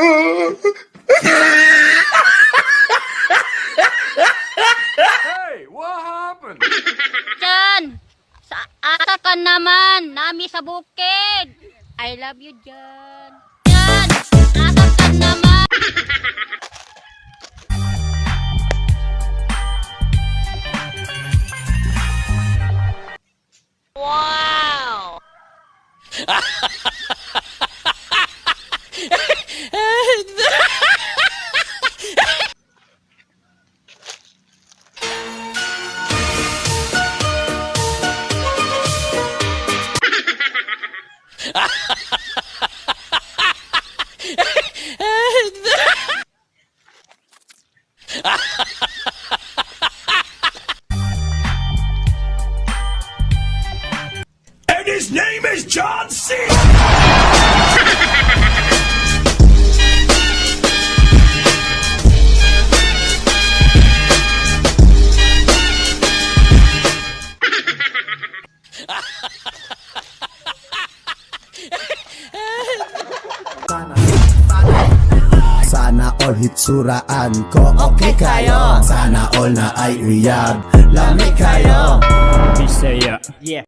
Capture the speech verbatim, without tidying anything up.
Hey, what happened? Jan, sa asa ka naman? Nami sa bukid. I love you, Jan. Jan, asa ka naman? Wow! And his name is John Cena. Sana all hitsuraan ko okay kayo. Sana all na ay uyab lami kayo. Bisaya. Yeah.